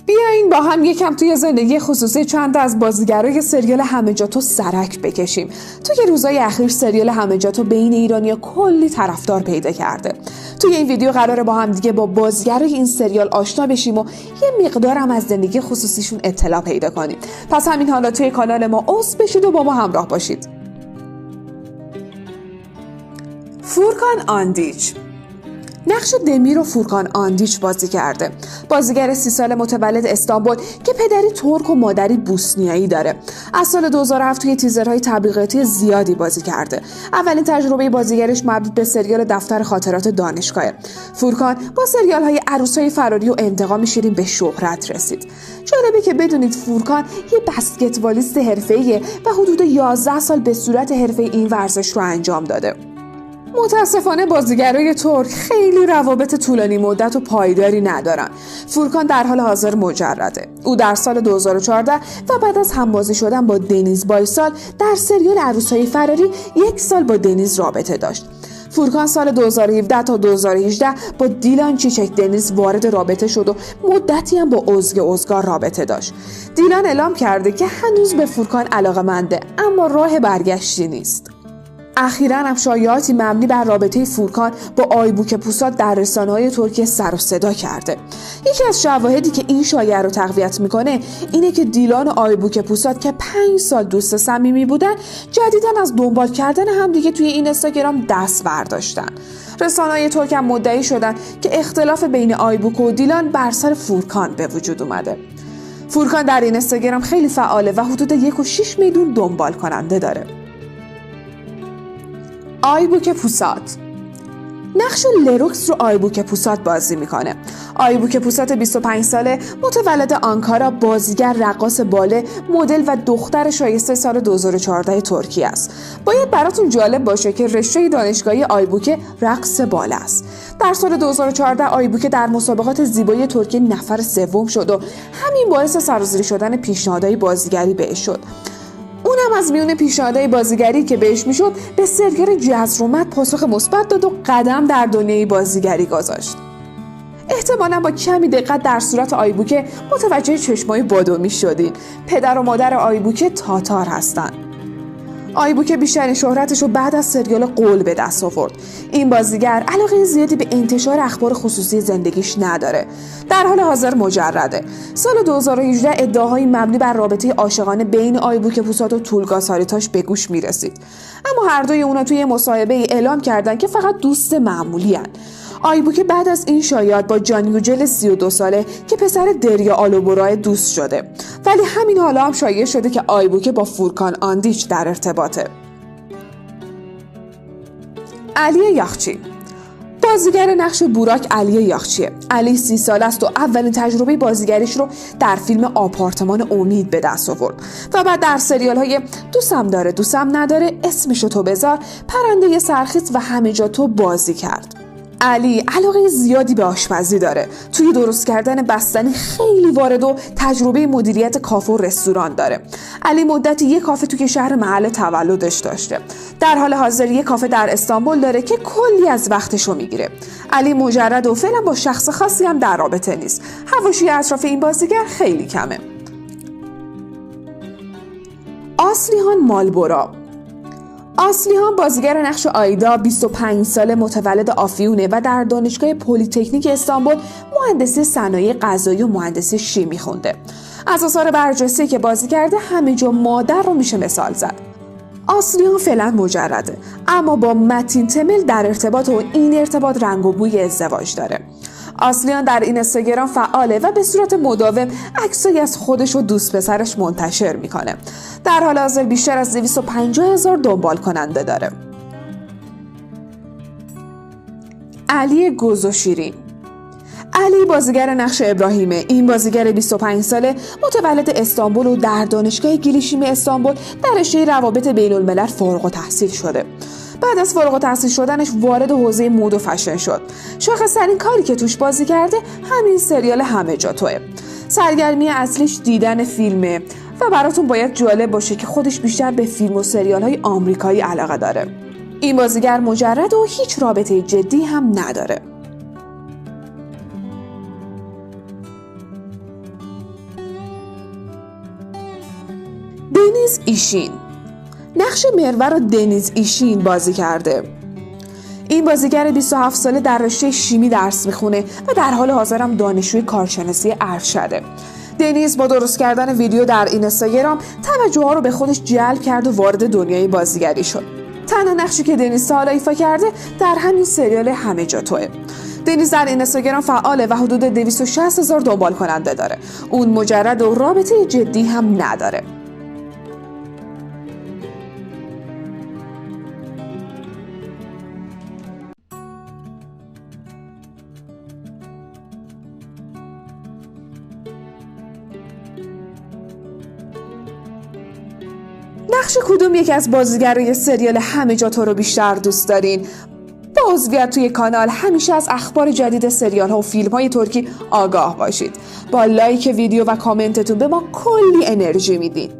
بیاین با هم یکم توی زندگی خصوصی چند تا از بازیگرای سریال همه جا تو سرک بکشیم. توی روزای اخیر سریال همه جا تو بین ایرانیا کلی طرفدار پیدا کرده. توی این ویدیو قراره با هم دیگه با بازیگرای این سریال آشنا بشیم و یه مقدارم از زندگی خصوصیشون اطلاع پیدا کنیم. پس همین حالا توی کانال ما عضو بشید و با ما همراه باشید. فورکان آندیچ نقش دمیر و فورکان آندیچ بازی کرده. بازیگر 30 ساله متولد استانبول که پدری ترک و مادری بوسنیایی داره. از سال 2007 توی تیزرهای تبلیغاتی زیادی بازی کرده. اولین تجربه بازیگریش مربوط به سریال دفتر خاطرات دانشگاهه. فورکان با سریال‌های عروس‌های فراری و انتقام شیرین به شهرت رسید. جالبه که بدونید فورکان یه بسکتبالیست حرفه‌ایه و حدود 11 سال به صورت حرفه‌ای این ورزش رو انجام داده. متاسفانه بازیگرای ترک خیلی روابط طولانی مدت و پایداری ندارن. فورکان در حال حاضر مجرده. او در سال 2014 و بعد از همبازی شدن با دنیز بایسال در سریال عروس‌های فراری 1 سال با دنیز رابطه داشت. فورکان سال 2017 تا 2018 با دیلان چیچک دنیز وارد رابطه شد و مدتی هم با ازگه ازگار رابطه داشت. دیلان اعلام کرده که هنوز به فورکان علاقه‌منده، اما راه برگشتی نیست. اخیراً هم شایعاتی مبنی بر رابطه فورکان با آیبوک پوسات در رسانه‌های ترکیه سر و صدا کرده. یکی از شواهدی که این شایعه رو تقویت میکنه اینه که دیلان و آیبوک پوسات که 5 سال دوست صمیمی بودن، جدیداً از دنبال کردن همدیگه توی این اینستاگرام دست برداشتن. رسانه‌های ترک هم مدعی شدن که اختلاف بین آیبوک و دیلان بر سر فورکان به وجود اومده. فورکان در این اینستاگرام خیلی فعاله و حدود 1.6 میلیون دنبال کننده داره. آیبوک پوسات نقش لروکس رو آیبوک پوسات بازی میکنه. آیبوک پوسات 25 ساله متولد آنکارا، بازیگر، رقاص باله، مدل و دختر شایسته سال 2014 ترکیه است. باید براتون جالب باشه که رشته دانشگاهی آیبوک رقص باله است. در سال 2014 آیبوک در مسابقات زیبایی ترکیه نفر سوم شد و همین باعث سرازیری شدن پیشنهادهای بازیگری بهش شد. اونم از میون پیشنهادهای بازیگری که بهش میشد به سریال جزرومت پاسخ مثبت داد و قدم در دنیای بازیگری گذاشت. احتمالاً با کمی دقت در صورت آیبوکه متوجه چشمای بادومی شدین. پدر و مادر آیبوکه تاتار هستن. آیبوکه بیشترین شهرتش رو بعد از سریال قول به دست آورد. این بازیگر علاقه زیادی به انتشار اخبار خصوصی زندگیش نداره. در حال حاضر مجرده. سال 2018 ادعاهای مبنی بر رابطه عاشقانه بین آیبوک پوسات و تولگا ساریتاش به گوش میرسید. اما هر دوی اونا توی مصاحبه اعلام کردن که فقط دوست معمولی هن. آیبوک بعد از این شایعات با جان یوجل 32 ساله که پسر دریا آلوبورای دوست شده، ولی همین حالا هم شایع شده که آیبوک با فورکان آندیچ در ارتباطه. علی یاخچی بازیگر نقش بوراک علی یاخچیه. علی 30 ساله است و اولین تجربه بازیگریش رو در فیلم آپارتمان امید به دست آورد و بعد در سریال های دوستم داره دوستم نداره، اسمشو تو بذار، پرنده سرخیز و همه جا تو بازی کرد. علی علاقه زیادی به آشپزی داره. توی درست کردن بستنی خیلی وارد و تجربه مدیریت کافه و رستوران داره. علی مدتی یک کافه توی شهر محل تولدش داشته. در حال حاضر یک کافه در استانبول داره که کلی از وقتشو میگیره. علی مجرد و فعلا با شخص خاصی هم در رابطه نیست. حواشی اطراف این بازیگر خیلی کمه. آسلیهان مالبورا آسلیهان بازیگر نقش آیدا 25 ساله متولد آفیونه و در دانشگاه پلیتکنیک استانبول مهندسی صنایع غذایی و مهندسی شیمی خونده. از آثار برجسته که بازی کرده همه جا مادر رو میشه مثال زد. آسلیهان فعلا مجرده، اما با متین تمل در ارتباط و این ارتباط رنگ و بوی ازدواج داره. آسلیهان در اینستاگرام فعاله و به صورت مداوم عکسایی از خودش و دوست پسرش منتشر میکنه. در حال حاضر بیشتر از 250,000 دنبال کننده داره. علی گوزوشیرین علی بازیگر نقش ابراهیمه. این بازیگر 25 ساله متولد استانبول و در دانشگاه گیلیشیم استانبول در رشته روابط بین الملل فارغ التحصیل شده. بعد از فارغ التحصیل شدنش وارد حوزه مد و فشن شد. شاخص‌ترین کاری که توش بازی کرده همین سریال همه جا توئه. سرگرمی اصلیش دیدن فیلمه و براتون باید جالب باشه که خودش بیشتر به فیلم و سریال‌های آمریکایی علاقه داره. این بازیگر مجرد و هیچ رابطه جدی هم نداره. دنیز ایشین. نقش مروه رو دنیز ایشین بازی کرده. این بازیگر 27 ساله در رشته شیمی درس میخونه و در حال حاضرم دانشجوی کارشناسی ارشده. دنیز با درست کردن ویدیو در اینستاگرام توجه ها رو به خودش جلب کرد و وارد دنیای بازیگری شد. تنها نقشی که دنیز تا حالا ایفا کرده در همین سریال همه جا توئه. دنیز در اینستاگرام فعاله و حدود 260 هزار دنبال کننده داره. اون مجرد و رابطه جدی هم نداره. نقش کدوم یکی از بازیگرای سریال همه جا تو رو بیشتر دوست دارین؟ با عضویت توی کانال همیشه از اخبار جدید سریال ها و فیلم های ترکی آگاه باشید. با لایک ویدیو و کامنتتون به ما کلی انرژی میدین.